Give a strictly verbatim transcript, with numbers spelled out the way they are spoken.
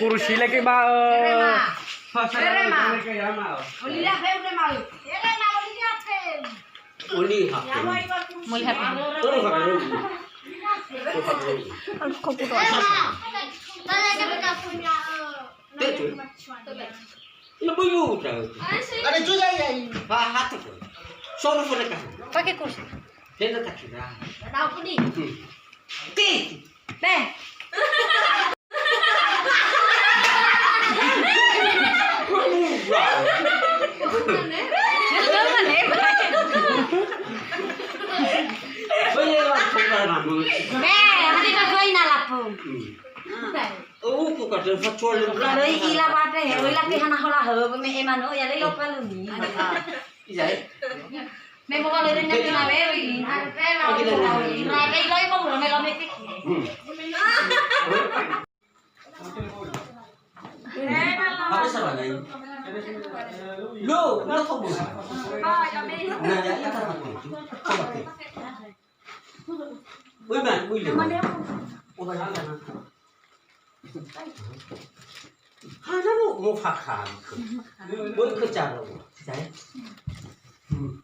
Kursi lagi, Mbak. Ere, Ma. Ere, Ma. Oli la heu, Ere, Ma. Ere, Ma, oli la heu. Oli ha. Mui ha. Terus ha. Terus ha. Aku kau putus asa. Tetu. Lebih muda. Ada juga ya ini. Bahas itu. Solo mereka. Pakai kursi. Hena tak kira. Tahu pun ni. Hmm. Ti. Beh. Beh, hati ka koi na lapu. Hmm. Oh, ku ka dan factual. Kalau ila bate, ila ke hana hola ho, me emano ya lelo kaluni. Iya, eh? Me mo wale rena kina wewi. Harus rela. Rela ilo imo mura me lo me kiki. Hmm. Apa salah lain? Lo, lo kok bisa? Nah, ya, ya, karena itu. Coba ke. Woi, man, woi, le. Oh, ya, ya. Hana mo, mo fakhan. Woi, kejar lo. Saya. Hmm.